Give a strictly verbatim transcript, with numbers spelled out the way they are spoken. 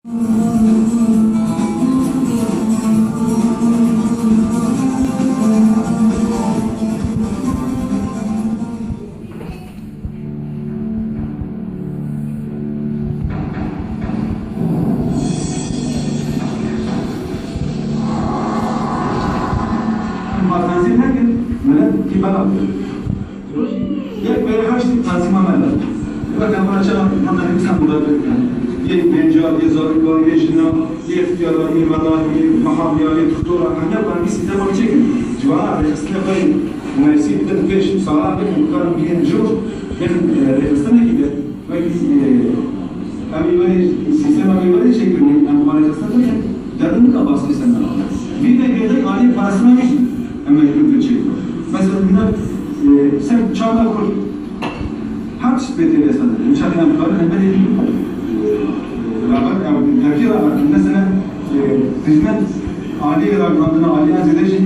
Matenzî nekin, milet kî bela. Yek bere her şey tanzîma me de. Bak, em buna çağa, buna ne güzel burada. Yek benca, yek zarok, yek jina, yek ihtiyara, yek mala, yek mahabiya, yek doktora. Anne bana bir sistem onu çekin. Civana, rejistre koyun. Mühendisi bir de peş, sağlam bir, bu kadar bir jor. Ben, e, rejistre gibi. Wekî, e, em ê werê, sîstema me werê çêkirinê, em parêzastan dikin, derdin nika baskî ser me. Vî me girêdayî aliyê parastina wî jî em mecbûr bin çêkirin. Mesela, bîna, e, ser çanda kur her tişt bê têlê ser dikin. Çaxê em dikarin, em berê, e, rabat, em tepkî rabat. Mesela, e, hizmet aliyê ragandina, aliyê zêde jî